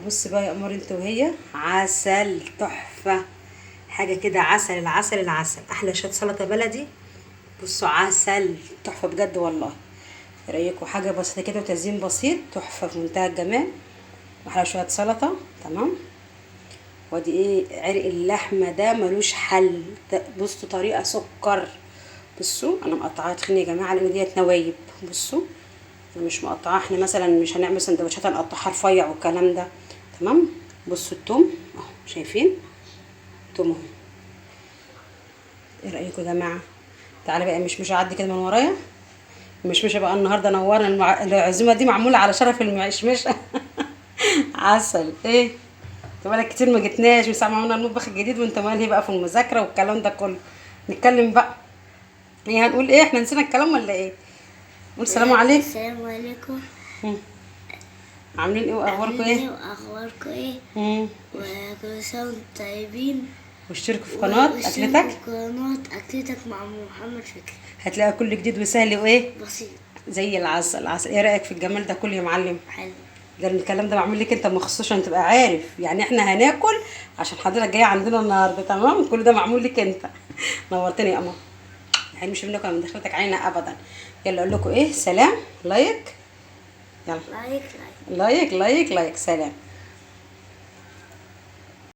ابص بقى يا قمر انت وهي، عسل تحفة، حاجة كده عسل العسل العسل. احلى شوية سلطة بلدي، بصوا عسل تحفة بجد والله. ايه رايكم؟ حاجة بسيطة كده وتزيين بسيط، تحفة في منتهى الجمال. واحلى شوية سلطة، تمام. وادي ايه عرق اللحمة ده ملوش حل. بصوا طريقه سكر. بصوا انا مقطعاها تخين يا جماعة لان ديت نوايب. بصوا انا مش مقطعاها، احنا مثلا مش هنعمل سندوتشات هنقطعها رفيع والكلام ده، تمام. بصوا التوم اهو، شايفين التوم اهو. ايه رايكم يا جماعة؟ تعالى بقى مش هعدي كده من ورايا. المشمشه بقى النهارده نورنا العزومة دي معمولة على شرف المشمشه. عسل. ايه انت بقالك كتير ما جيتناش من ساعة ما عملنا المطبخ الجديد، وانت مالي بقى في المذاكرة والكلام ده كله. نتكلم بقى ايه؟ هنقول ايه؟ احنا نسينا الكلام ولا ايه؟ قول سلام عليكم. السلام عليكم. عاملين ايه واخباركم عاملين ايه؟ واخباركم ايه؟ وكل سنة وانتم طيبين. واشتركوا في قناة واشتركوا اكلتك، في قناة اكلتك مع محمد فكري، هتلاقي كل جديد وسهل وايه بسيط زي العسل. العسل. ايه رايك في الجمال ده كله يا معلم؟ حلو. ده الكلام ده معمول لك انت مخصوص عشان تبقى عارف، يعني احنا هناكل عشان حضرتك جاية عندنا النهارده، تمام؟ كل ده معمول لك انت. نورتني يا قمر، احنا مش منكم من دخلتك عينا ابدا. يلا اقول لكم ايه؟ سلام. like، يلا like like like like like، سلام.